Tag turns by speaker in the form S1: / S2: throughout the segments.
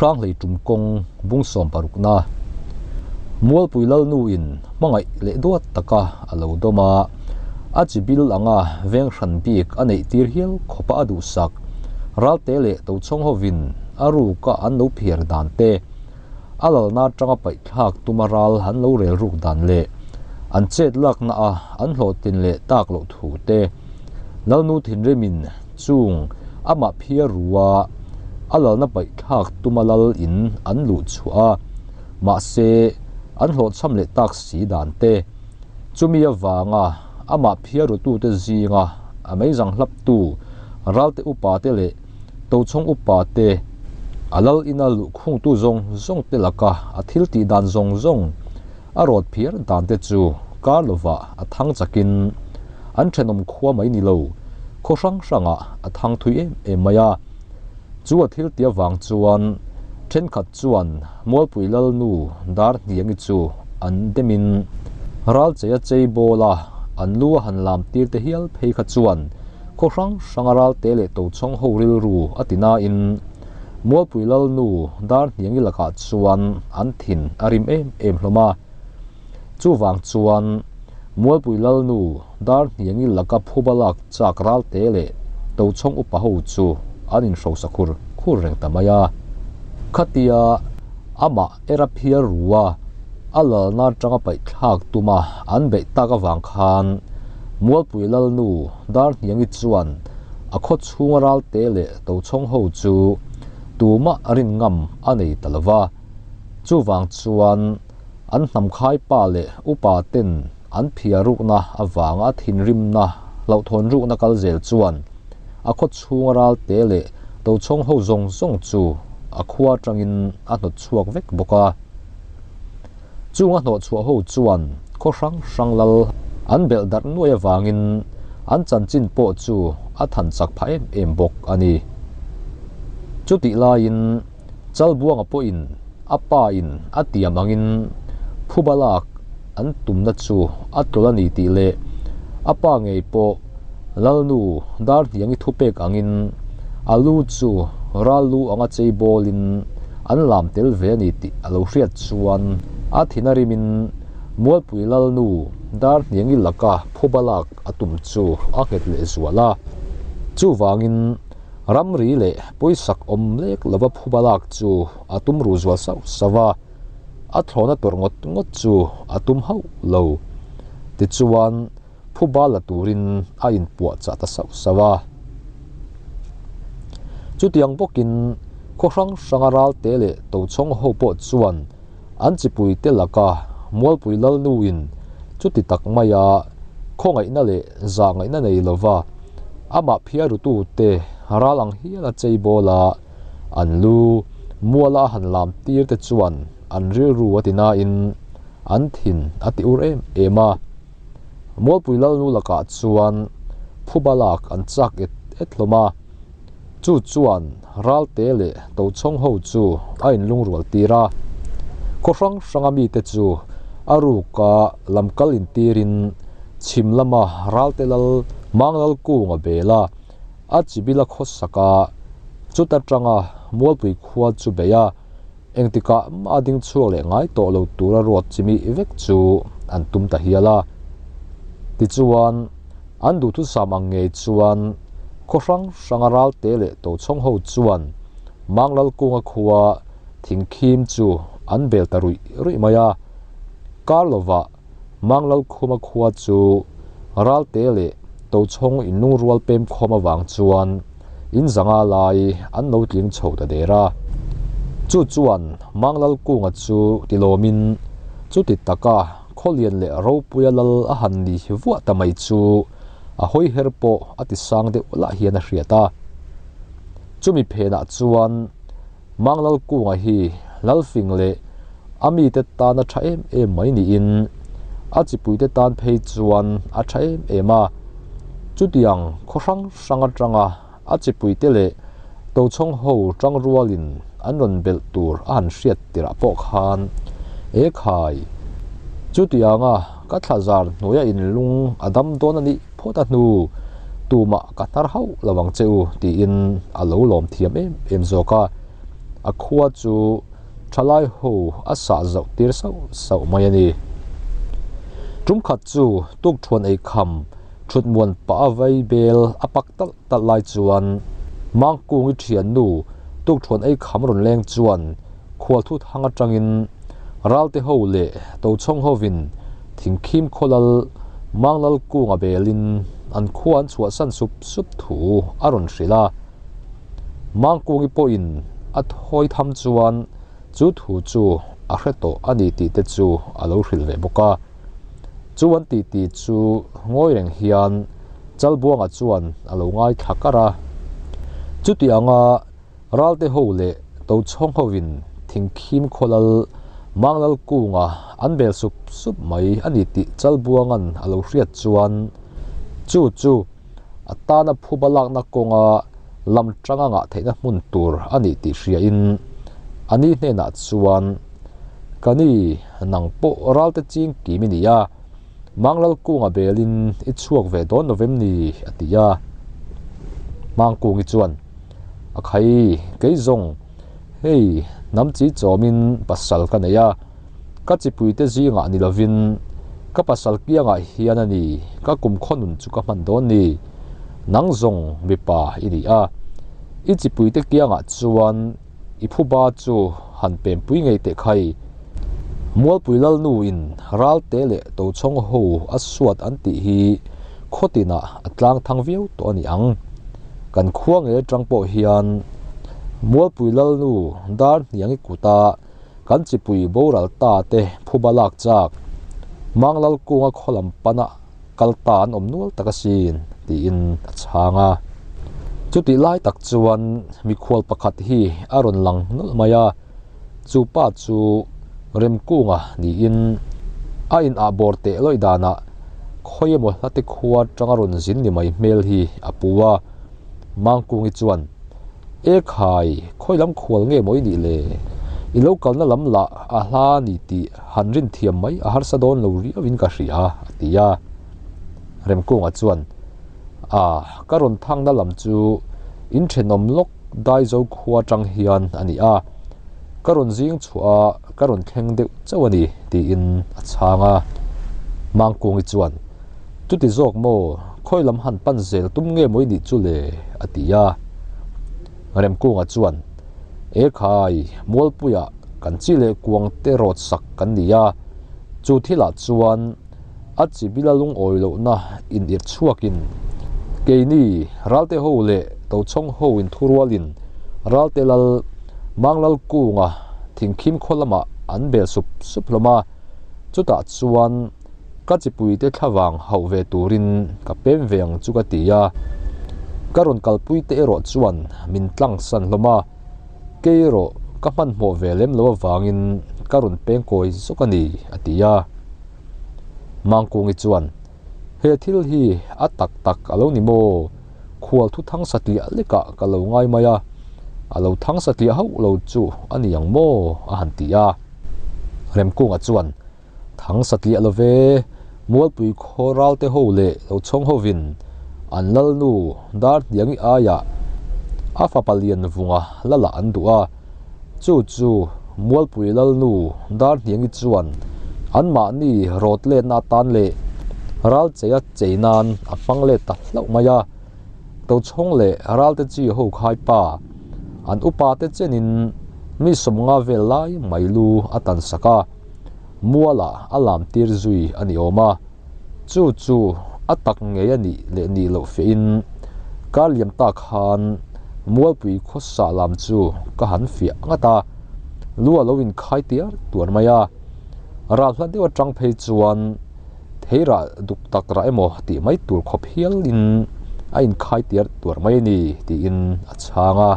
S1: Hranghlei tum kawng bung sawmparukna Mualpui Lalnu in hmangaih leh duat taka a lo dawm a, a chi bil anga veng hran bik a neih tir hial khawpa a duhsak Ralte leh Tochhawng hovin a ruka an lo phiar dan te, a lalna atanga paihthlak tuma ral an lo rel ruk dan leh an chet lakna a an hlawhtlin leh tak loh thu te, Lalnu thinrimin chung amah phiar rua a lalna paihthlak tuma lal in an luh chhuah a, mahse an hlawhchham leh tak si dan te, chumi avanga amah phiar rutute zinga a meizang hlaptu Ralte upa te leh Tochhawng upa te, a lal ina luhkhungtu zawng zawng te laka a thil tih dan zawng zawng a rawt phiar dan te chu kar lovah a thang chakin an thenawm khua mai ni lo, khaw hrang hrangah a thang thui em em mai a. Chu a thil tih avang chuan thenkhat chuan Mualpui Lalnu Darhniangi chu an demin Ralcheia chei bawla an lu a han lam tir te hial phei kha chuan Khaw hrang hranga ralte leh Tochhawng ho rilru a ti nain Mualpui Lalnu Darhniangi lakah chuan an thin a rim em em hlawm a. Chuvang chuan Mualpui Lalnu Darhniangi laka phuba lak chak ralte leh Tochhawng upa ho chu an inhrosa khur khur reng ta mai a. Khatia amah era phiar rua a lalna atanga paihthlak tuma an beih tak avang khan Mualpui Lalnu Darhniangi chuan a khaw chhunga ralte leh Tochhawng ho chu tumah rin ngam a nei ta lo va. Chuvang chuan an hnamkhai pa leh upa ten an phiar rukna avanga thinrimna hlauhthawn rukna kal zel chuan a khaw chhunga ralte leh Tochhawng ho zawng zawng chu a khua atangin a hnawt chhuak vek bawk a. Chung a hnawh chhuah ho chuan khaw hrang hrang lal an belh darh nuai avangin an chanchin pawh chu a than chak phah em em bawk a ni. Chutih laiin Chalbuanga pawhin a pa in a tiam angin phuba lak an tumna chu a tlawlh a ni tih leh a pa ngei pawh Lalnu Darhniangi thupek angin a lu chu ral lu anga chei bawlin an lam tel ve a ni tih a lo hriat chuan a thin a rimin Mualpui Lalnu Darhniangi laka phuba lak a tum chu a nghet leh zual a. Chuvangin ramri leh pawisak awm lek lova phuba lak chu a tum ru zual sauh sauh a, a thlawhna tawrh ngawt ngawt chu a tum hauh lo. Tichuan. Phuba la turin a inpuahchah ta sauh sauh a. Chutiang bawkin khaw hrang hranga ralte leh Tochhawng ho pawh chuan an chipuite laka Mualpui Lalnuin chuti tak maia khawngaihna leh zahngaihna nei lova amah phiarutute ral ang hial a chei bawl a, an lu muala a han lam tir te chuan an rilru a ti nain an thin a ti ur em em a. Mualpui Lalnu lakah chuan phuba lak an chak et et hlawm a, chu chuan Ralte leh Tochhawng ho chu a inlungrual tir a. Khaw hrang hranga mite chu a ruka lam kal intirin chhim lama Ralte Lal Manglal Kunga bel a, a chibila khawsak a, chuta tanga Mualpui khua chu bei a. Engtikah mah a ding chhuak leh ngai tawh lo tura ruat chimi vek chu an tum ta hial a. Tichuan, an duhthusam ang ngei chuan khaw hrang hranga ralte leh Tochhawng ho chuan Manglalkunga khua thingkhim chu an bel ta ruih ruih mai a. Kar lovah Manglalkhuma khua chu ralte leh Tochhawng inlungrual pem khawm avang chuan In zanga lai an lo tling chho ta der a. Chu chuan Manglalkunga chu tilawmin chuti taka Khawlian leh Ropuia lal a han ni vuah ta mai chu a hawi her pawh a ti sang deuh lah hian a hriat a. Chumi phenah chuan Manglalkunga hi Lalfing leh a mite tan a tha em em mai niin a chipuite tan phei chuan a tha em em a. Chutiang khaw hrang hrang atanga a chipuite leh Tochhawng ho tang rualin an rawn belh tur a han hriat tirah pawh khan E khai! Chutianga ka thlazar hnuaia inlung a dam dawn a nih phawt a hnu tumah ka hnar hauh lo ang che u tiin a lo lawm thiam em em zawk a. a khua chu thalai ho a sah zauh tir sauh sauh mai a ni. Tum khat chu tukthuan ei kham thut muan pah a vai bel a pak talh talh lai chuan Mangkungi thiannu tukthuan ei kham rawn leng chuan khual thut hang atangin Ralte ho leh Tochhawng hovin thingkhim khawlal Manglal kunga belin an khua an chhuahsan sup sup thu a rawn hrilh a. Mangkungi pawhin a thawi tham chuan chu thu chu a hre tawh a ni tih te chu a lo hrilh ve bawk a. Chu an titi chu ngawi reng hian Chalbuanga chuan a lo ngaithla kar a. Chuti anga Ralte ho leh Tochhawng hovin thingkhim khawlal Manglal kunga an bel sup sup mai a ni tih Chalbuanga'n a lo hriat chuan chu chu a tana phuba lakna kawnga lam tanga ngah theihna hmun tur a nih tih hriain a ni hnenah chuan, Ka ni, nang pawh ralte ching kim i ni a, Manglal kunga belin i chhuak ve dawn lo vem ni? a ti a. Mangkungi chuan, A khai, kei zawng, hei hnam chi chawmin pasal ka nei a, Ka chipuite zingah ni lovin ka pasal kiangah hian a ni ka kumkhaw nun chu ka hman dawn ni. Nang zawng mipa i ni a, i chipuite kiangah chuan i phuba chu han pempui ngei teh khai. Mualpui Lalnu in Ralte leh Tochhawng ho a suat an tih hi khaw tinah a tlang thang viau tawh a ni ang. Kan khua ngei atang pawh hian Mualpui Lalnu dar hniangi kuta Kan chipui boral ta te phuba lak chak Manglal kunga khaw lam pana kal ta an awm nual tak asin tiin a chhang a. Chutih lai tak chuan mikhual pakhat hi a rawn lang nawlh mai a, chu pa chu Remkunga niin a in ah bawr teh lawih danah khawi emaw hlate khua atanga rawn zin ni mai hmel hi a pu a. Mangkungi chuan E khai, khawi lam khual nge maw i nih le? I lo kalna lam lah a hla ni tih han rin thiam mai a harsa dawn lo riauin ka hria, a ti a. Remkunga chuan, A, ka rawn thangna lam chu in thenawm lawk Daizo khua atang hian a ni a, ka rawn zing chhuah a ka rawn thleng deuh chauh a ni, tiin a chhang a. Mangkungi chuan, Chuti zawk maw, khawi lam han pan zel tum nge maw i nih chu le? a ti a. Remkunga chuan, E khai, Mualpuia kan chi leh kuang te rawt sak kan ni a, chu thilah chuan a chi bila lungawi lohna in irh chhuakin keini Ralte ho leh Tochhawng ho inthurualin Ralte Lal Manglal kunga thingkhim khaw lamah an bel sup sup hlawm a, chutah chuan Ka chipuite thlavang hauh ve turin ka pem ve ang chu ka ti a, ka rawn kalpuite erawh chuan min tlangsan hlawm a, kei erawh ka hmanhmawh ve lem lo avangin ka rawn peng kawi zawk a ni, a ti a. Mangkungi chuan, He thil hi a tak tak a lo ni maw? Khual thu thang satliah lekah ka lo ngai mai a, a lo thang satliah hauh lo chu a ni ang maw? a han ti a. Remkunga chuan, Thang satliah lo ve, Mualpui khaw ralte ho leh lo chhawng hovin an lalnu Darhniangi aiah a fapa lian vunga lalah an duh a, chu chu Mualpui lalnu Darhniangi chuan anmahni rawt letna atan leh ral cheia chei nan a hmang let ta hlauh mai a, Tochhawng leh ralte chi ho khai pa an upa te chenin mi sawmnga vel lai mai lu a tan sak a. Mualah a lam tir zui a ni awm a, chu chu a tak ngei a nih leh nih loh fiahin kar liam tak khan Mualpui khawsa lam chu ka han fiah ngat a, lu a lo inkhai tiar tuar mai a, ral hla deuh atang phei chuan theirah duk tak rah emaw tih mai tur khawp hialin a inkhai tiar tuar mai a ni tiin a chhang a.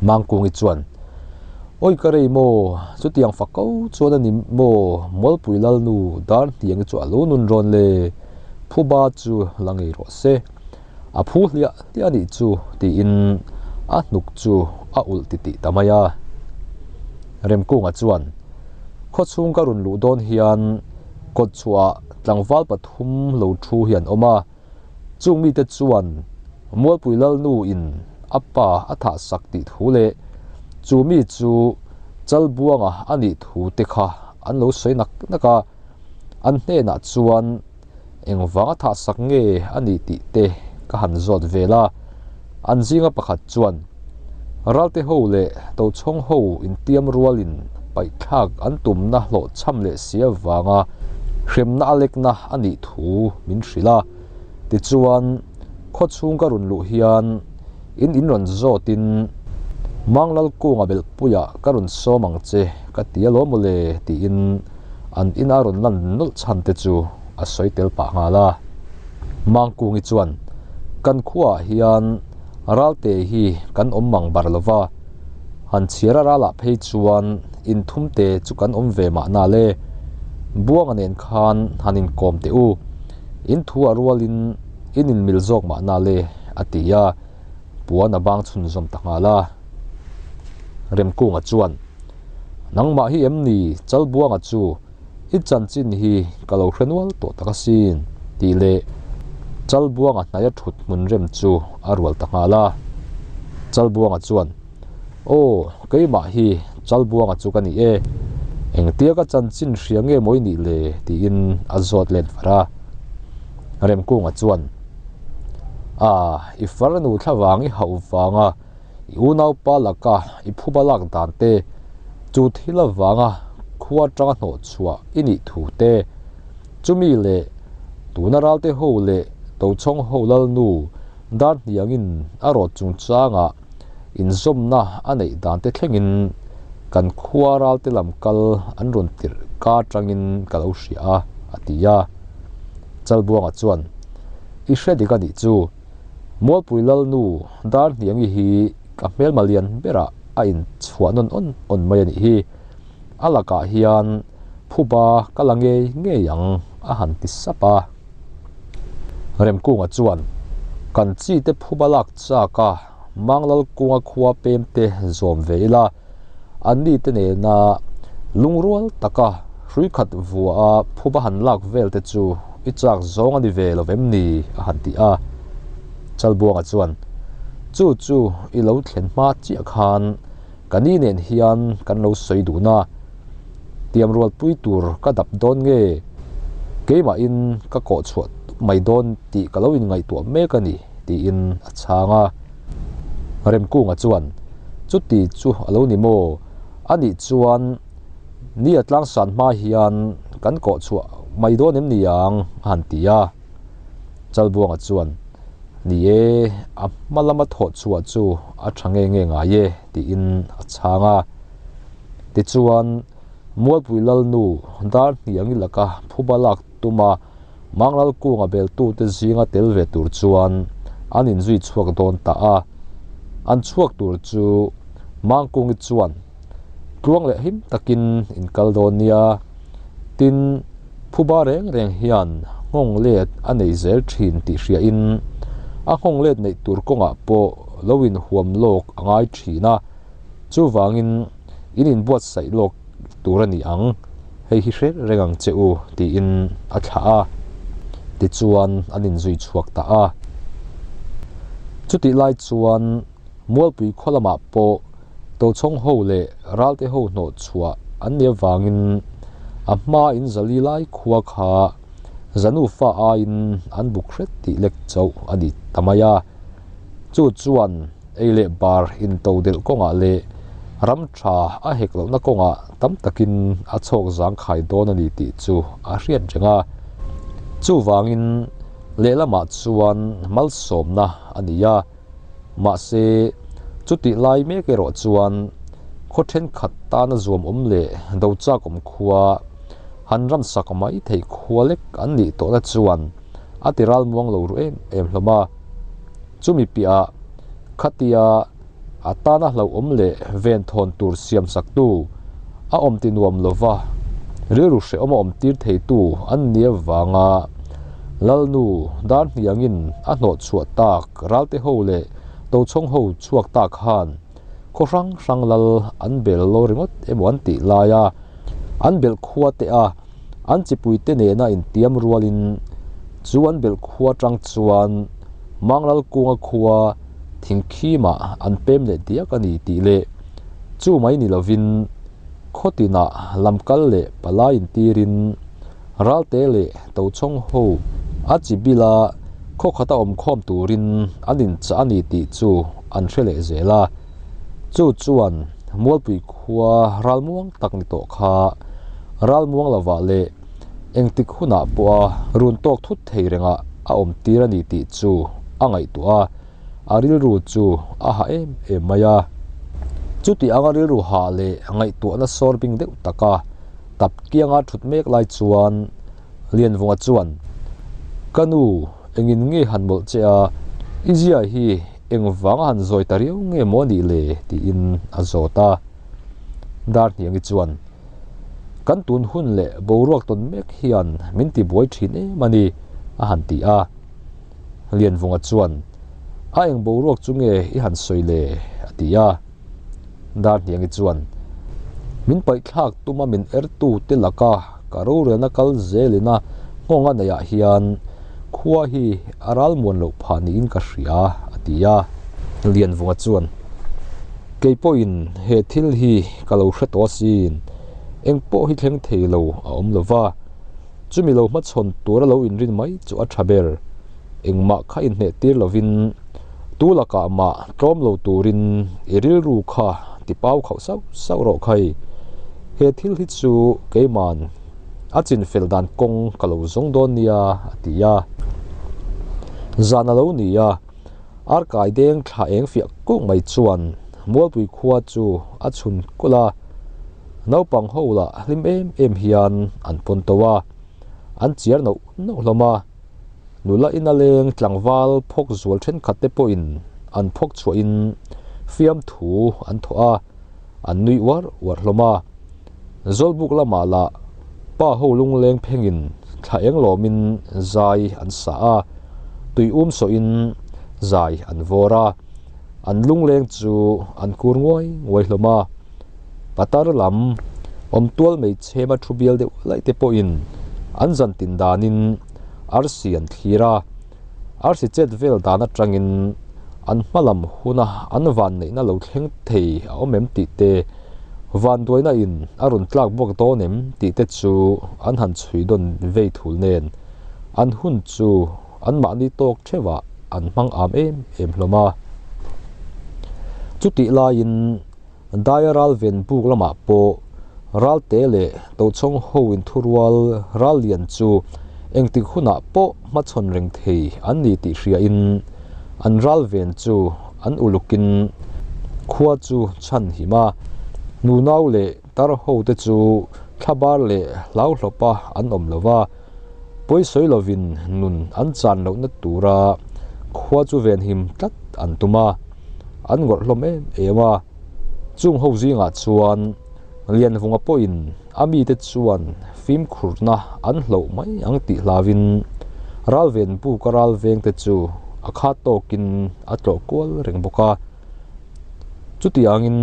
S1: Mangkungi chuan. Awi ka rei maw? Chutiang fak ko chuan a ni maw? Mualpui Lalnu dar hniang chu a lo nun rawn le. Phuba chu la ngei rawh se. A phu hliah hliah a nih chu tiin a hnuk chu a ulh titih ta mai a. Remkunga chuan, Khawchhung ka rawn luh dawn hian kawtchhuah tlangval pathum lo thu hi an awm a. Chung mite chuan Mualpui Lalnu in a pa a thah sak tih thu leh Chu mi chu Chalbuanga a nih thu te kha an lo sawi nak nak a, an hnenah chuan engvanga thah sak nge a nih tih te ka han zawt vel a, an zinga pakhat chuan Ralte ho leh Tochhawng ho intiam rualin paihthlak an tumna hlawhchham leh si avanga hremna a lekna a nih thu min hrilh a, tichuan khawchhung ka rawn luh hian in in rawn zawtin Manglal kunga belhpuiah ka rawn sawm ang che ka ti alawm mawle tiin an ina rawn lan nawlh chhan te chu a sawi tel pah nghal a. Mangkungi chuan kan khuaah hian Ralte hi kan awm mang bar lo va, han chhiar a ralah phei chuan inthum te chu kan awm ve mahna le. Buanga nen khan han inkawm teh u, in thu a rualin in inmil zawk mahna le a ti a, puan a bang chhunzawm ta nghal a. Remkunga chuan, Nangmah hi em ni Chalbuanga chu i chanchin hi ka lo hre nual tawh tak asin tih leh Chalbuanga hnaia thut hmun rem chu a rual ta nghal a. Chalbuanga chuan, Aw, keimah hi Chalbuanga chu ka ni e, engtia ka chanchin hria nge maw i nih le? tiin a zawt let var a. Remkunga chuan, A, i farnu thlavang i hauh vanga i unaupa laka i phuba lak dan te, chu thil avanga khua atanga hnawh chhuah i nih thu te, chumi leh tuna ralte ho leh Tochhawng ho lalnu dar hniangin a rawt chungchangah inzawmna a neih dan te thlengin kan khua ralte lam kal an rawn tirh ka atangin ka lo hria a, a ti a. Chalbuanga chuan, I hre dik a nih chu. Mualpui Lalnu Darhniangi hi ka hmelma lian berah a inchhuah nawn awn awn mai a nih hi. A lakah hian phuba ka la ngei ngei ang a han ti sap a. Remkunga chuan, Kan chi te phuba lak chak a, Manglalkunga khua pem te zawm ve ila, anni te nena lungrual taka hrui khat vua a phuba han lak vel te chu i chak zawng a ni ve lo vem ni? a han ti a. Chalbuanga chuan, Chu chu i lo thlen hma chiah khan ka ni nen hian kan lo sawi dun a, tiam rualpui tur ka dap dawn nge? Keimahin ka kawh chhuah mai dawn tih ka lo inngaihtuah mek a ni, tiin a chhang a. Remkunga chuan, Chuti chu a lo ni maw? A nih chuan ni a tlangsan hma hian kan kawh chhuah mai dawn em ni ang? a han ti a. Chalbuanga chuan, Ni e, a hma lama thawh chhuah chu a tha nge nge ngai e, tiin a chhang a. Tichuan, Mualpui Lalnu Darhniangi laka phuba lak tuma Manglal kunga beltute zinga tel ve tur chuan an inzui chhuak dawn ta a. An chhuak tur chu Mangkungi chuan tluang leh him takin in kal dawn nia. Tin, phuba reng reng hian nghawng let a nei zel thin tih hriain a nghawng let neih tur kawngah pawh lo inhuam lawk a ngai thin a. Chuvangin in inbuatsaih lawk tur a ni ang, hei hi hre reng ang che u tiin a thlah a, tichuan an inzui chhuak ta a. Chutih lai chuan Mualpui khaw lamah pawh Tochhawng ho leh Ralte ho hnawh chhuah an nih avangin a hma in zali lai khua kha Zanufa aiin an buk hret tih lek chauh a ni ta mai a, chu chuan Ei leh bar intodelh kawngah leh ram tha a hek lohna kawngah tam takin a chhawk zangkhai dawn a ni tih chu a hriat reng a. Chuvangin lehlamah chuan malsawmna a ni a, mahse chutih lai mek erawh chuan khaw thenkhat tana zuamawm leh do chakawm khua han ramsak mai theih khua lek an nih tawhna chuan a ti ralmuang lo ru em em hlawm a. Chumi piahah khatia a tana hlauhawm leh venthawn tur siamsaktu a awm ti nuam lova rilru hrehawm a awm tir theitu an ni avanga Lalnu Darhniangin a hnawh chhuah tak Ralte ho leh Tochhawng ho chhuak tak khan khaw hrang hrang lal an bel lo ringawt emaw an tih laia an belh khua te a An chipuite nena intiam rualin chu an belh khua atang chuan Manglal kunga khua thingkhimah an pem leh diak a ni tih leh Chu mai ni lovin khawtinah lamkal leh palai intirin Ralte leh Tochhawng ho a chi bila khaw khata awmkhawm turin an inchah a ni tih chu an hre leh zel a. Chu chuan Mualpui khua ralmuang tak ni tawh kha ralmuang lovah leh engtik hunah pawha run tawk thut thei rengah a awm tir a ni tih chu a ngaihtuah a, a rilru chu a hah em em mai a. Chuti anga rilru hah leh ngaihtuahna sawr bing deuh taka tap kianga thut mek lai chuan Lianvunga chuan, Ka nu, engin nge han mawlh che a, i zia hi engvanga han zawi ta riau nge maw nih le? tiin a zawt a. Darhniangi chuan, Kan tun hun leh boruak tawn mek hian min ti buai thin em a ni, a han ti a. Lianvunga chuan, A eng boruak chu nge i han sawi le? a ti a. Darhniangi chuan, Min paihthlak tuma min ertu te laka ka rorelna kal zelina nghawng a neihah hian khua hi a ralmuan loh phah niin ka hria, a ti a. Lianvunga chuan, Kei pawhin he thil hi ka lo hre tawh asin, eng pawh hi thleng thei lo a awm lo va, chumi lo hmachhawn tura lo inrin mai chu a tha ber. Engmah kha inhneh tir lovin tu lakah mah tlawm lo turin i rilru kha ti pau khauh sauh sauh rawh khai. He thil hi chu keiman a chinfel dan kawng ka lo zawng dawn nia a ti a. Zan a lo ni a, arkai deng thla eng fiah kuk mai chuan Mualpui khua chu a chhun kulh a, naupang ho lah hlim em em hian an pawn to a, an chiar nauh nauh hlawm a. Nula ina leng tlangval phawk zual thenkhat te pawhin an phawk chhuahin fiamthu an thawh a, an nui uar uar hlawm a. Zawlbuk lamah lah pa ho lungleng phengin thla eng lawmin zai an sa a, tui um sawhin zai an vawr a, an lungleng chu an kur nguai nguai hlawm a. Patar lam awm tual mai chhema thu bial deuh laih te pawhin an zan tin danin arsi an thlir a, arsi chet vel dan atangin an hma lam huna an van neihna lo thleng thei a awm em tih te, vanduaina in a rawn tlak bawk dawn em tih te chu an han chhui dawn vei thul nen an hun chu an mahni tawk theuhah an hmang am em em hlawm a. Chutih laiin Daia ral ven buk lamah pawh Ralte leh Tochhawng ho inthurual ral lian chu engtik hunah pawh hmachhawn reng thei an ni tih hriain an ral ven chu an ulukin khua chu chhan him a, nunau leh tar hote chu thlabar leh hlauhlawpa an awm lo va, pawisawi lovin nun an chan lohna tura khua chu venhim tlat an tum a. An ngawrh hlawm em em a, chung ho zingah chuan Lianvunga pawhin a mite chuan fimkhurna an hloh mai ang tih hlauin Ralven buka ralvengte chu a khat tawkin a tlawh kual reng bawk a. Chutiangin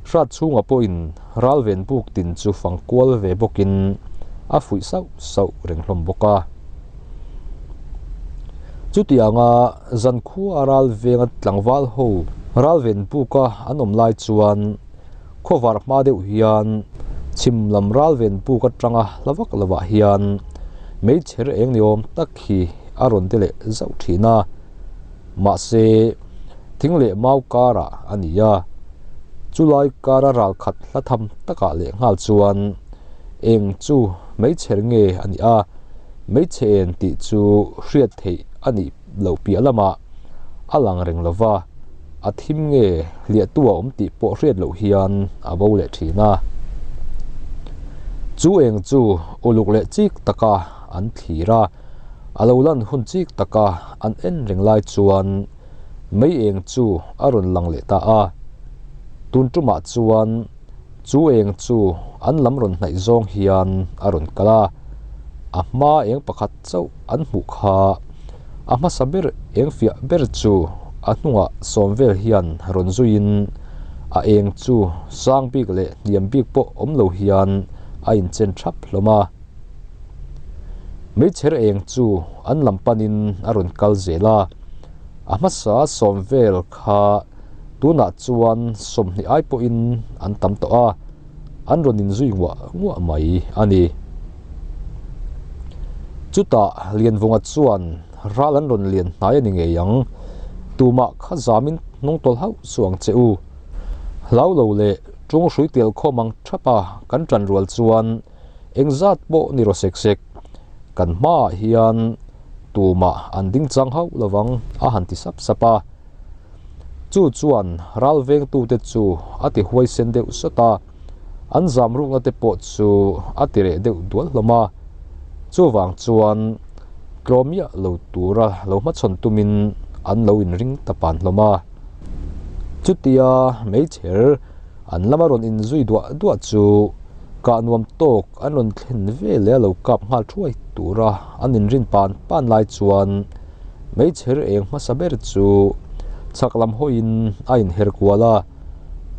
S1: Hratchhunga pawhin Ralven buk tin chu fang kual ve bawkin a fuih sauh sauh reng hlawm bawk a. Chutianga zankhua ral venga tlangval ho ralven buka an awm lai chuan khawvar hma deuh hian chhim lam ralven buk atanga hla vak lovah hian meichher eng ni awm tak hi a rawn ti leh zauh thin a, mahse thing leh mau karah a ni a, chulai kara ral khat hla tham takah leh nghal chuan eng chu meichher nge a nih a. Hmeichhe en tih chu hriat theih a nih loh piah lamah a lang reng lo va, a thim nge hliahtu a awm tih pawh hriat loh hian a bo leh thin a. Chu eng chu uluk leh chik taka an thlir a, a lo lan hun chik taka an en reng lai chuan mei eng chu a rawn lang leh ta a. Tun tumah chuan Chu eng chu an lam rawn hnaih zawng hian a rawn kal a, a hma eng pakhat chauh an hmuh kha. A hmasa ber eng fiah ber chu a hnungah sawm vel hian rawn zuiin a eng chu sang bik leh hniam bik pawh awm lo hian a inchen thap hlawm a. Meichher eng chu an lam panin a rawn kal zel a, a hmasa sawm vel kha. Tunah chuan 20 ai pawhin an tam tawh a, an rawn inzui nguah nguah mai a ni. Chutah Lianvunga chuan ral an rawn lian hnai a ni ngei ang, tumah kha zamin hnung tawlh hauh suh ang che u. Hlau lo leh ṭung hrui tel khawm ang ṭhap a kan ṭan rual chuan engzat pawh ni raw sek sek, kan hmaah hian tumah an ding chang hauh lovang a han ti sap sap a. Chu chuan ral vengtute chu a ti huaisen deuh sawt a, an zam rukna te pawh chu a ti reh deuh dual hlawm a. Chuvang chuan tlawmiah lo tura lo hmachhawn tumin an lo inring ta pan hlawm a. Chutia meichher an lama rawn inzui duah duah chu kah nuam tawk an rawn thlen veleh a lo kap nghal thuai tura an inrin pan pan lai chuan meichher eng hmasa ber chu chhak lam hawiin a inher kual a,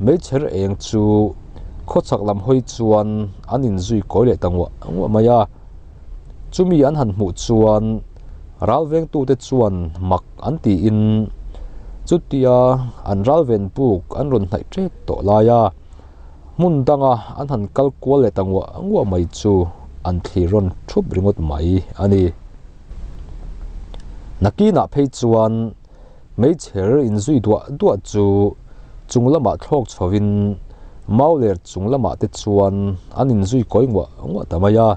S1: meichher eng chu khawchhak lam hawi chuan an inzui kawi leh ta nguah nguah mai a. Chumi an han hmuh chuan ral vengtute chuan mak an tiin chutia an ral ven buk an rawn hnaih tep tawh lai a, hmun danga an han kal kual leh ta nguah nguah mai chu an thlir rawn thup ringawt mai a ni. Nakinah phei chuan Meichher inzui duah duah chu chung lamah thlawk chhovin mau ler chung lamah te chuan an inzui kawi nguah nguah ta mai a.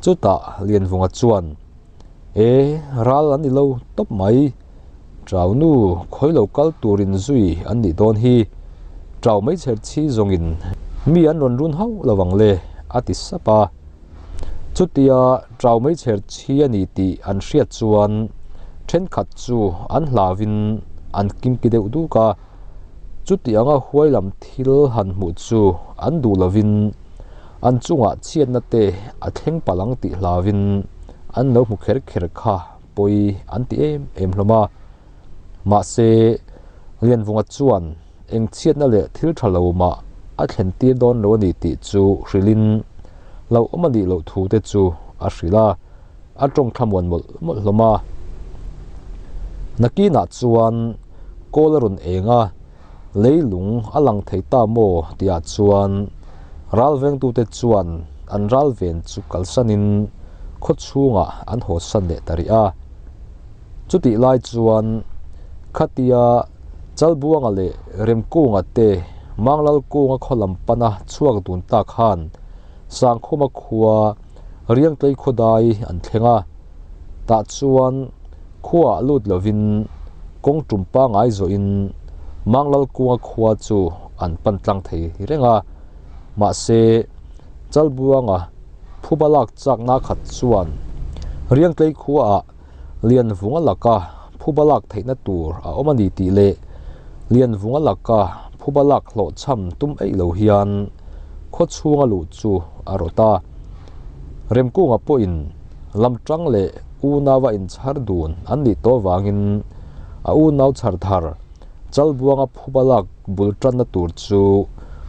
S1: Chutah Lianvunga chuan, E, ral an ni lo tawp mai. Trau nu khawi lo kal tur inzui an nih dawn hi. Trau meichher chhi zawngin mi an rawn run hauh lo ang le, a ti sap a. Chutia trau meichher chhi a ni tih an hriat chuan thenkhat chu an hlauvin an kimki deuh duk a, chuti anga huai lam thil han hmuh chu an duh lovin an chungah chhiatna te a thleng palh ang tih hlauvin an lo hmu kher kher kha pawi an ti em em hlawm a. Mahse, Lianvunga chuan eng chhiatna leh thil tha lo mah a thlen tir dawn lo a ni tih chu hrilhin hlauhawm a nih loh thu te chu a hrilh a, a tawng thlamuan mawlh mawlh hlawm a. Nakinah chuan kawl a rawn eng a, leilung a lang thei ta maw tihah chuan ralvengtute chuan an ralven chu kalsanin khaw chhungah an hawsan leh ta rih a. Chutih lai chuan khatia Chalbuanga leh Remkunga te Manglalkunga khaw lam pana chhuak dun tak khan Sangkhuma khua Riangtlei khawdai an thleng a, tah chuan khuaah lut lovin kawng tum pangngai zawhin Manglalkunga khua chu an pan tlang thei reng a, mahse Chalbuanga phuba lak chakna khat chuan Riangtlei khuaah Lianvunga laka phuba lak theihna tur a awm a ni tih leh Lianvunga laka phuba lak hlawhchham tum eih lo hian khaw chhunga luh chu a rawt a. Remkunga pawhin lamtang leh unauva inchhar dun an nih tawh vangin a unau chhar thar Chalbuanga phuba lak bul tanna tur chu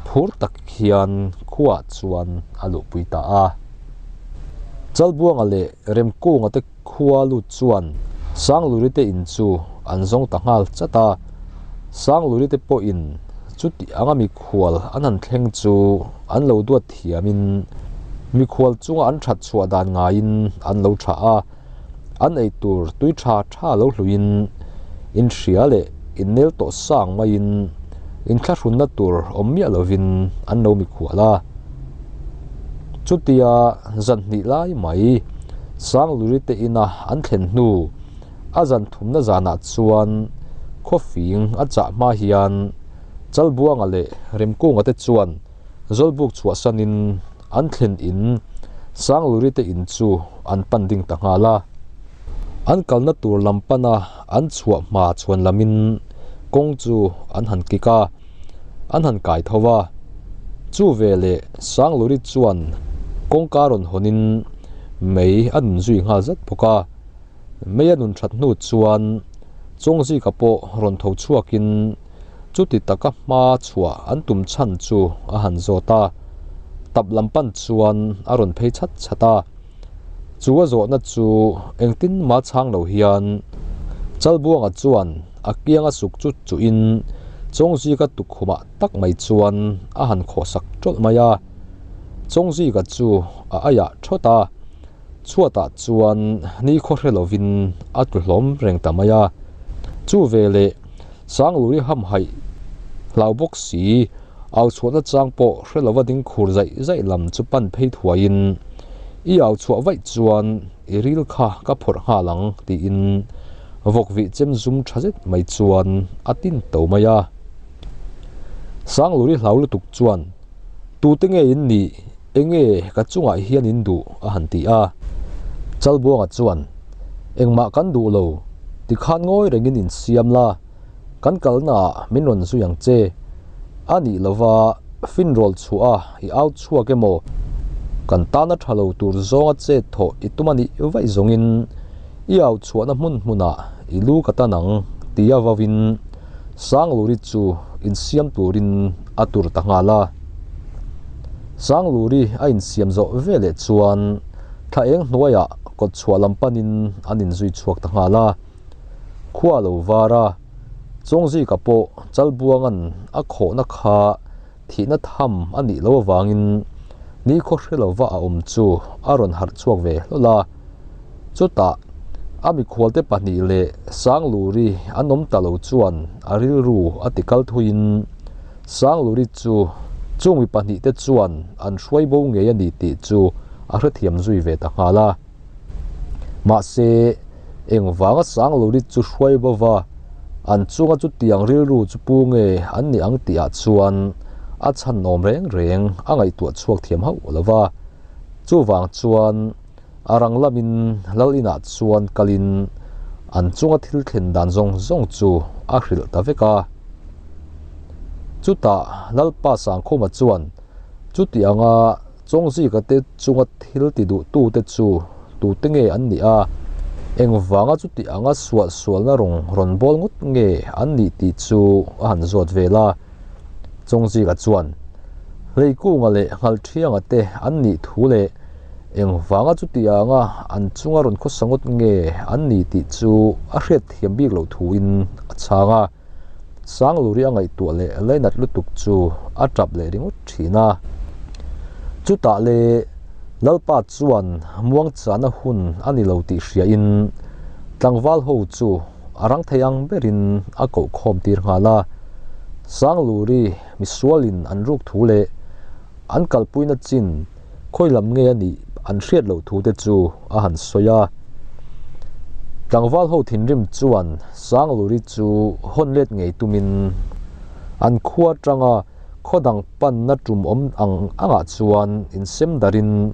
S1: phur tak hian khuaah chuan a luhpui ta a. Chalbuanga leh Remkunga te khua lut chuan Sangluri te in chu an zawng ta nghal chat a, Sangluri te pawhin chuti anga mikhual an han thleng chu an lo duat thiamin mikhual chunga an that chhuah dan ngaiin an lo tha a, an eitur tui tha tha lo hluiin inhria leh innel tawh sang maiin inthlahrunna tur awm miah lovin an lo mikhual a. Chutia zan hnih lai mai Sangluri te ina an thlen hnu a zan thumna zanah chuan khawfing a chah hma hian Chalbuanga leh Remkunga te chuan Zawlbuk chhuahsanin an thlen in Sangluri te in chu an pan ding ta nghal a. An kalna tur lam pana an chhuah hma chhuan lamin kawng chu an han kik a, an han kai tho va. Chu veleh Sangluri chuan kawngka rawn hawnin mei a nun zui nghal zat bawk a. Mei a nun that hnu chuan Chawngzika pawh rawn tho chhuakin chuti taka hma chhuah an tum chhan chu a han zawt a, tap lam pan chuan a rawn phei chhat chhat a. Chu a zawhna chu engtin mah chhang lo hian Chalbuanga chuan a kianga suk chu chuhin Chawngzika tukkhumah tak mai chuan a han khawhsak tawlh mai a. Chawngzika chu a aiah thawt a, chhuatah chuan nikhaw hre lovin a tlu hlawm reng ta mai a. Chu veleh Sangluri hamhaih hlau bawk si, au chhuahna chang pawh hre lova ding khur zaih zaih lam chu pan phei thuaiin, I au chhuah vaih chuan i ril kha ka phawrh nghal ang tiin vawkvih chem zum tha zet mai chuan a tin to mai a. Sangluri hlau lutuk chuan, Tute nge in nih? Enge ka chungah hian in duh? a han ti a. Chalbuanga chuan, Engmah kan duh lo, tikhan ngawi rengin in siam la, kan kalnaah min rawn zui ang che. A nih lova finrawl chhuah a i au chhuak emaw? Kan tana tha lo tur zawnga chet thawh i tum a nih vaih zawngin i au chhuahna hmun hmunah i lu ka tan ang tia vauin Sangluri chu insiam turin a tur ta nghal a. Sangluri a insiam zawh veleh chuan thla eng hnuaiah kawt chhuah lam panin an inzui chhuak ta nghal a. Khua a lo var a, Chawngzika pawh Chalbuanga'n a khawhna kha thihna tham a nih loh avangin nikhaw hre lova a awm chu a rawn harh chhuak ve hlawl a. Chutah a mikhualte pahnih leh Sangluri an awm ta lo chuan a rilru a ti kal thuiin Sangluri chu chung mi pahnihte chuan an hruai bo ngei a ni tih chu a hrethiam zui ve ta nghal a. Mahse, engvanga Sangluri chu hruai bova an chunga chutiang rilru chu pu nge an nih ang tihah chuan a chhan awm reng reng a ngaihtuah chhuak thiam hauh lo va. Chuvang chuan a rang lamin lal inah chuan kalin an chunga thil thlen dan zawng zawng chu a hrilh ta vek a. Chutah Lalpa Sangkhuma chuan chuti anga Chawngzika te chunga thil ti duhtute chu tute nge an nih a, engvanga chuti anga suahsualna rawng rawn bawl ngawt nge an nih tih chu a han zawt vel a. Chawngzika chuan Hleikunga leh Nghalthianga te an nih thu leh engvanga chuti anga an chunga rawn khawsa ngawt nge an nih tih chu a hriatthiam bik loh thuin a chhang a. Sangluri a ngaihtuah leh lainat lutuk chu a tap leh ringawt thin a. Chutah le Lalpa chuan muangchahna hun a ni lo tih hriain tlangval ho chu a rang thei ang berin a koh khawm tir nghal a. Sangluri misualin an ruk thu leh an kalpuina chin khawi lam nge a nih an hriat loh thu te chu a han sawi a. Tlangval ho thinrim chuan Sangluri chu hawn let ngei tumin an khua atanga khaw dang panna tum awm ang angah chuan insem darin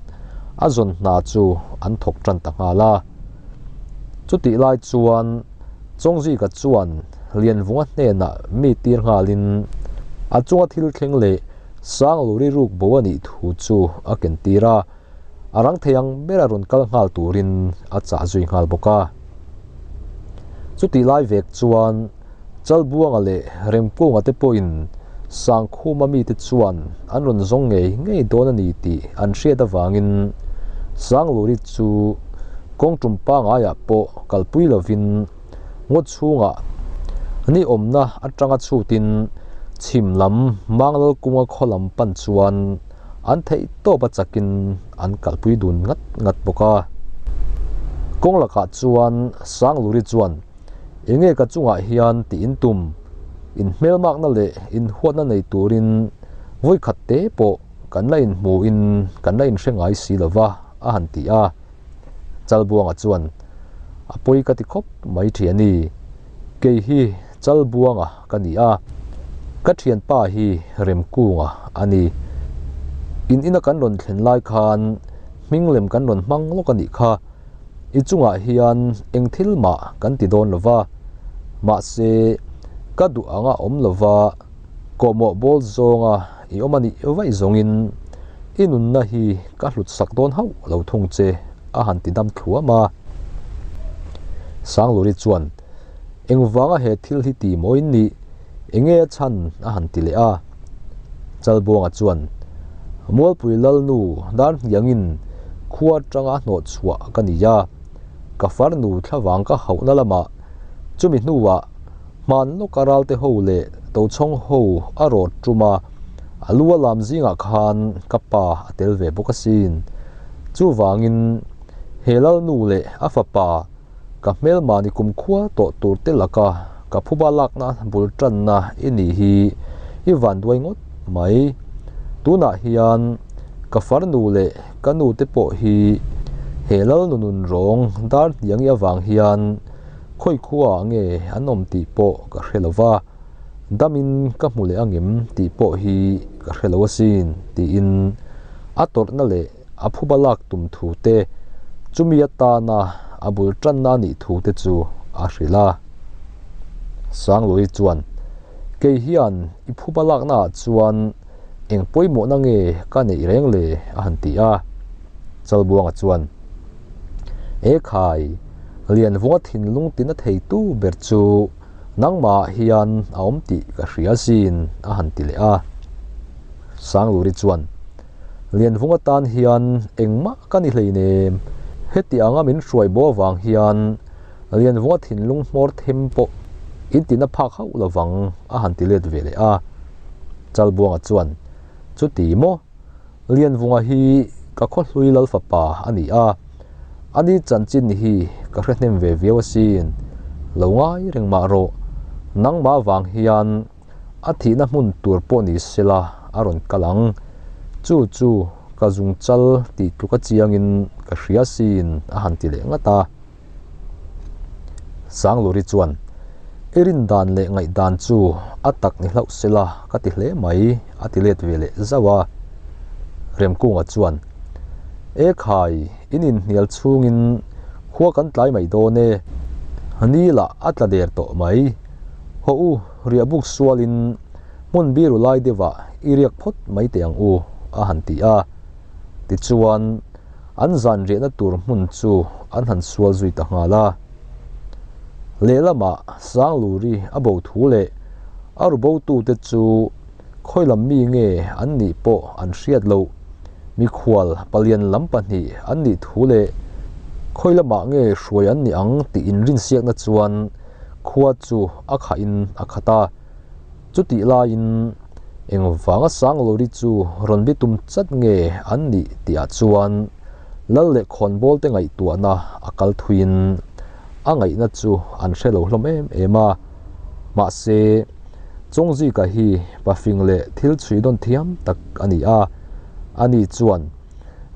S1: a zawn hna chu an thawk tan ta nghal a. Chutih lai chuan Chawngzika chuan Lianvunga hnenah mi tir nghalin a chunga thil thleng leh Sangluri ruk bo a nih thu chu a ken tir a, a rang thei ang bera rawn kal nghal turin a chah zui nghal bawk a. Chutih lai vek chuan Chalbuanga leh Remkunga te pawhin Sangkhuma mite chuan an rawn zawng ngei ngei dawn a ni tih an hriat avangin Sangluri chu kawng tum pangaiah pawh kalpui lovin ngaw chhungah ni awmna atanga chhutin chhim lam Manglal kunga khaw lam pan chuan an theih tawp a chakin an kalpui dun ngat ngat bawk a. Kawng lakah chuan Sangluri chuan enge ka chungah hian tih in tum, in hmelmakna leh in huatna nei turin vawikhat te pawh kan la inhmuhin kan la inhre ngai si lova a han ti a. Chalbuanga chuan a pawi ka ti khawp mai thian a ni. Kei hi Chalbuanga ka ni a, ka thianpa hi Remkunga a ni. In ina kan rawn thlen lai khan hming lem kan rawn hmang lawk a nih kha. I chungah hian eng thil mah kan ti dawn lo va, mahse ka duh anga awm lo va, kawhmawh bawl zawnga i awm a nih vaih zawngin i nunna hi ka hlut sak dawn hauh lo thung che a han ti dam thluam a. Sangluri chuan engvanga he thil hi ti maw in nih enge a chhan a han ti leh a. Chalbuanga chuan Mualpui Lalnu Darhniangin khua atanga hnawh chhuah ka ni a, ka farnu thlavang ka hauhna lamah chumi hnuah hman lawka ralte ho leh Tochhawng ho a rawt tum a, a lu a lam zingah khan ka pa a tel ve bawk asin. Chuvangin he Lalnu leh a fapa ka hmelma ni kumkhua tawh tur te laka ka phuba lakna bul tanna i nih hi i vanduai ngawt mai. Tunah hian ka farnu leh ka nu te pawh hi he Lalnu nun rawng dar hniangi avang hian Khawi khuaah nge an awm tih pawh ka hre lo va, damin ka hmu leh angem tih pawh hi ka hre lo asin tiin a tawrhna leh a phuba lak tum thu te, chumi atana a bul tanna a nih thu te chu a hrilh a. Sangluai chuan, Kei hian i phuba laknaah chuan eng pawimawhna nge ka neih reng le? a han ti a. Chalbuanga chuan, He khai Lianvunga thinlung tina theitu ber chu nangmah hian a awm tih ka hria sin a han ti leh a. Sangluri chuan, Lianvunga tan hian engmah ka ni hleinem, heti anga min hruai bo avang hian Lianvunga thinlung hmawr them pawh in tina phak hauh lovang a han ti let ve leh a. Chalbuanga chuan, Chuti maw? Lianvunga hi ka khawhlui lal fapa a ni a, ani chanchin hi ka hre hnem ve viau asin, lo ngai reng mah rawh, nangmah vang hian a thihna hmun tur pawh ni sela a rawn kal ang, chu chu ka zungchal tih tluk a chiangin ka hria asin a han ti leh ngat a. Sangluri chuan, I rin dan leh ngaih dan chu a tak ni hlauh sela ka ti hle mai, a ti let ve leh zauh a. Remkunga chuan, E khai, in inhnial chhungin khua kan tlai mai dawn e, ni lah a tla der tawh mai. Hawh u, riahbuk sualin hmun biru lai deuhah i riak phawt mai teh ang u, a han ti a. Tichuan, An zan riahna tur hmun chu an han sual zui ta nghal a. Lehlamah Sangluri a bo thu leh a ru botute chu khawi lam mi nge an nih pawh an hriat loh. Mikhual palian lam pahnih an nih thu leh khawi lamah nge hruai an nih ang tih inrinsiakna chuan khua chu a khahin a khat a. Chutih laiin Engvanga Sangluri chu rawn bi tum chat nge an nih tihah chuan Lal leh khawnbawl te ngaihtuahna a kal thuiin a ngaihna chu an hre lo hlawm em em a. Mahse, Chawngzika hi pafing leh thil chhui dawn thiam tak a ni a, ani chuan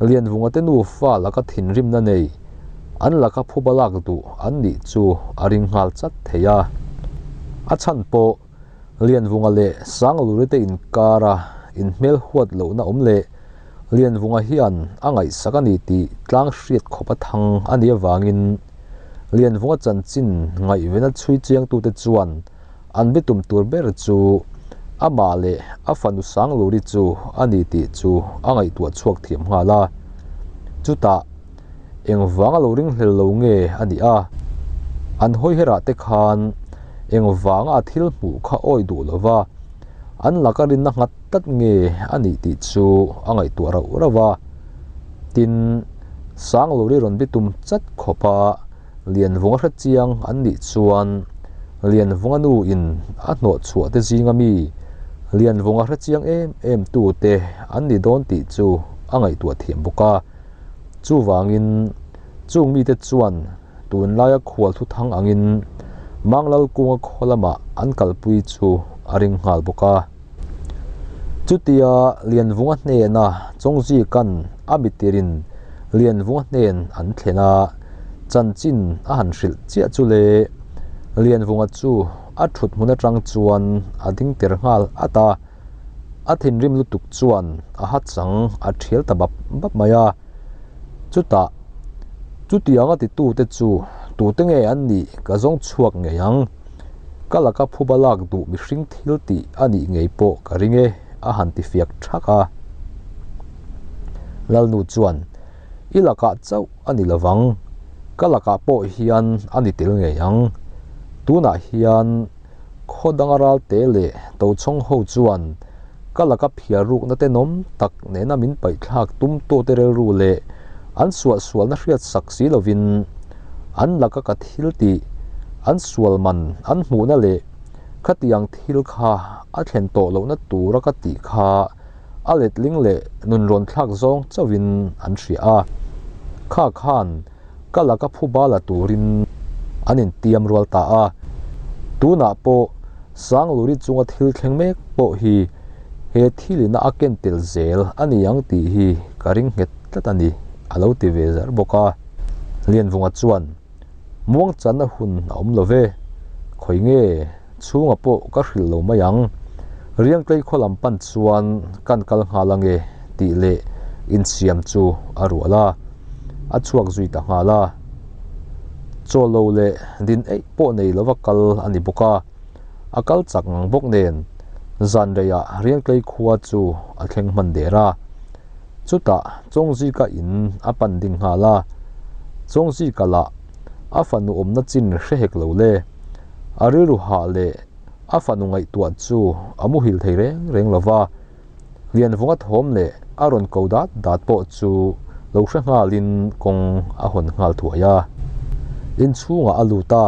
S1: Lianvunga te nufa laka thinrimna nei, an laka phuba lak duh an nih chu a ring nghal chat thei a. A chhan pawh Lianvunga leh Sangluri te inkara inhmel huat lohna awm leh Lianvunga hian a ngaihsak a ni tih tlang hriat khawp a thang a nih avangin Lianvunga chanchin ngaihvena chhui chiangtute chuan an bitum tur ber chu amah leh a fanu Sangluri chu a ni tih chu a ngaihtuah chhuak thiam nghal a. Chutah engvanga lo ringhlel lo nge a nih a? An hawiherah te khan Engvanga a thil hmuh kha awi duh lo va, an laka rinna nghat tlat nge a nih tih chu a ngaihtuah rauh rauh a. Tin, Sangluri rawn bitum chat khawpa Lianvunga hre chiang an nih chuan Lianvunga nu in a hnawh chhuah te zinga mi Lianvunga hre chiang em em tu te an ni dawn tih chu a ngaihtuah thiam bawk a. Chuvangin chung mite chuan Tunlaia khual thuthang angin Manglal kunga khaw lamah an kalpui chu a ring nghal bawk a. Chutia Lianvunga hnena Chawngzika'n a mitirin Lianvunga hnen an thlen a, chanchin a han hrilh chiah chu le, Lianvunga chu a thut hmun atang chuan a ding ter nghal at a, a thinrim lutuk chuan a hachang a thial ta bap bap mai a. Chutah, chutianga titute chu tute nge an nih ka zawng chhuak ngei ang. Ka laka phuba lak duh mihring thil tih a nih ngei pawh ka ring e, a han ti fiak thak a. Lalnu chuan, I lakah chauh a ni lovang, ka lakah pawh hian a ni tel ngei ang. Tunah hian khaw danga ralte leh tochhawng ho chuan ka laka phiar rukna tenawm tak nena min paihthlak tum tute rilru leh an suahsualna hriat sak si lovin an laka ka thil tih, an sual man an hmuhna leh Khatiang thil kha a thlen tawh lohna tura ka tih kha a letling leh nunrawn thlak zawng chauhin an hria a. Kha khan ka laka phuba la turin an intiam rual ta a. Tunah pawh Sangluri chunga thil thleng mek pawh hi he thilina a ken tel zel a ni ang tih hi ka ring nghet tlat a ni, a lo ti ve zar bawk a. Lianvunga chuan, Muangchanna hun a awm lo ve, khawi nge chhunga pawh ka hrilh lo mai ang, Riangtlei khaw lam pan chuan kan kal nghal ange tih leh insiam chu a rual a, a chhuak zui ta nghal a. Chaw lo leh din eih pawh nei lova kal a ni bawk a, a kal chak ngang bawk nen zan reiah Riangtlei khua chu a thleng hman der a. Chutah Chawngzika in a pan ding nghal a, Chawngzika lah a fanu awmna chin hre hek lo le, a rilru hah leh a fanu ngaihtuah chu a muhil thei reng reng lo va, Lianvunga thawm leh a rawn ko dat dat pawh chu lo hre nghalin kawng a hawn nghal thuai a. Inchhungah a lut a,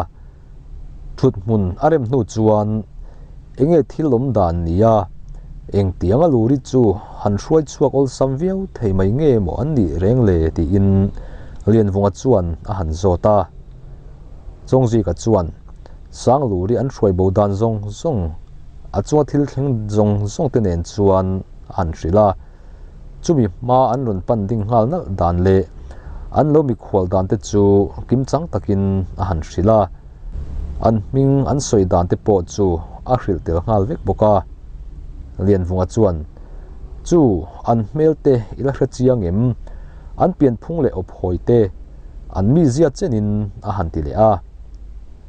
S1: thut hmun a rem hnu chuan enge thil awm dan nia engtianga luri chu han hruai chhuak awlsam viau thei mai nge maw an nih reng le tiin Lianvunga chuan a han zawt a. Chawngzika chuan Sangluri an hruai bo dan zawng zawng a chunga thil thleng zawng zawng te nen chuan a han hrilh a. Chumi hma an rawn pan ding nghal nalh dan leh an lo mikhual dan te chu kimchang takin a han hrilh a, an hming an sawi dan te pawh chu a hrilh tel nghal vek bawk a. Lianvunga chuan, Chu, an hmel te i la hre chiang em? An pianphung leh awphawi te an mizia chenin a han ti leh a.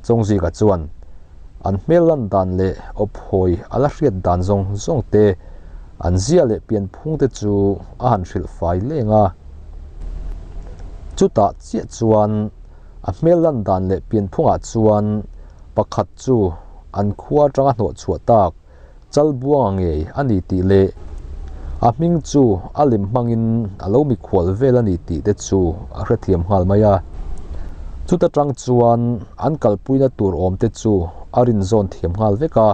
S1: Chawngzika chuan, An hmel lan dan leh awphawi a la hriat dan zawng zawng te, an zia leh pianphung te chu a han hrilh fai leng a. Chutah chiah chuan a hmel lan dan leh pianphungah chuan pakhat chu an khua atanga hnawh chhuah tak Chalbuanga ngei a ni tih leh a hming chu a lem hmangin a lo mikhual vel a ni tih te chu a hrethiam nghal mai a. Chuta tang chuan an kalpuina tur awm te chu a rinzawn thiam nghal vek a.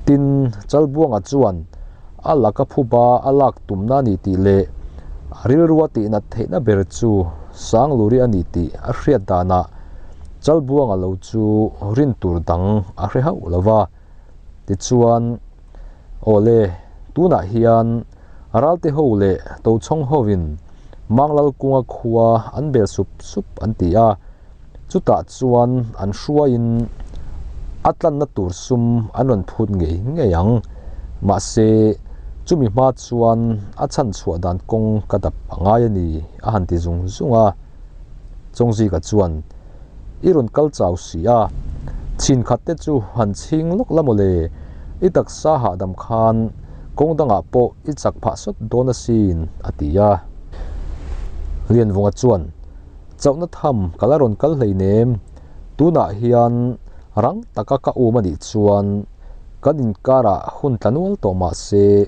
S1: Tin, Chalbuanga chuan a laka phuba a lak tumna a ni tih leh a rilrua tihnat theihna ber chu Sangluri a ni tih a hriat danah Chalbuanga lo chu rin tur dang a hre hauh lo va. Tichuan, Awle, tunah hian Ralte ho leh Tochhawng hovin Manglalkunga khua an bel sup sup an ti a, chutah chuan an hruaiin a tlanna tur sum an rawn phut ngei ngei ang. Mahse, chumi hma chuan a chhan chhuah dan kawng ka dap a ngai a ni, a han ti zung zung a. Chawngzika chuan. I rawn kal chau si a, chhin khat te chu han chhing lawk la mawle, i taksa hahdam khan kawng dangah pawh i chak phah sawt dawn asin, a ti a. Lianvunga chuan, Chauhna tham ka la rawn kal hleinem, tunah hian rang taka ka um a nih chuan kan inkarah hun tla nual tawh mah se,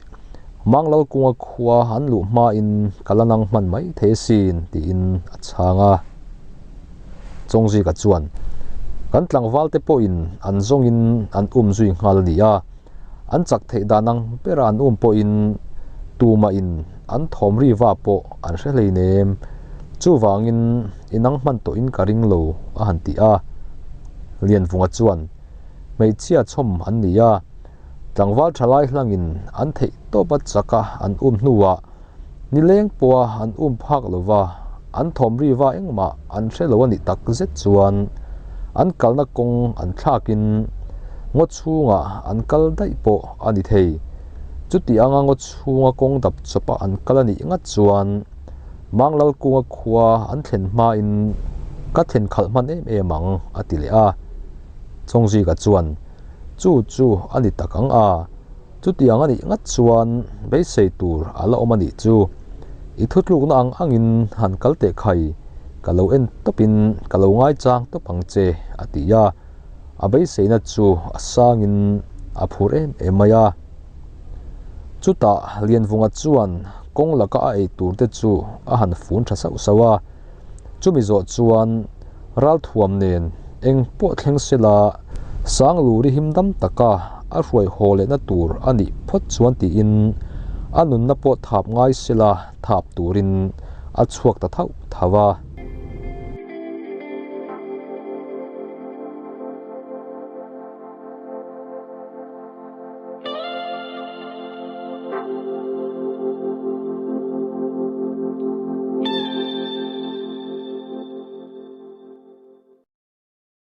S1: Manglalkunga khua an luh hmain ka la nang hman mai thei asin, tiin a chhang a. Chawngzika chuan, Kan tlangval te pawhin an zawngin an um zui nghal a ni a, an chak theih dan ang bera an um pawhin tumahin an thawm ri va pawh an hre hleinem, chuvangin i nang hman tawhin ka ring lo a han ti a. Lianvunga chuan, Hmeichhia chhawm an ni a, tlangval thalai hlangin an theih tawpa chaka an um hnuah, Nileng pawha an um phak lo va, an thawm ri va engmah an hre lo a nih tak zet chuan an kalna kawng an thlakin ngaw chhungah an kal daih pawh a ni thei. Chuti anga ngaw chhunga kawng dap chawpa an kal a nih ngat chuan Manglalkunga khua an thlen hmain ka thlen khalh hman em em ang a ti leh a. Chawngzika chuan chu chu a ni tak ang a. Chutiang a nih ngat chuan beisei tur a la awm a nih chu. I thutlukna ang angin han kal teh khai, ka lo en tawpin ka lo ngaichang tawp ang che, a ti a. A beiseina chu a sangin a phur em em mai a. Chutah Lianvunga chuan kawng laka a ei tur te chu a han fun tha sauh sauh a. Chumi zawh chuan ralthuam nen eng pawh thleng sela Sangluri him dam taka a hruai haw lehna tur a nih phawt chuan tiin a nunna pawh thap ngai sela thap turin a chhuak ta thauh thauh a.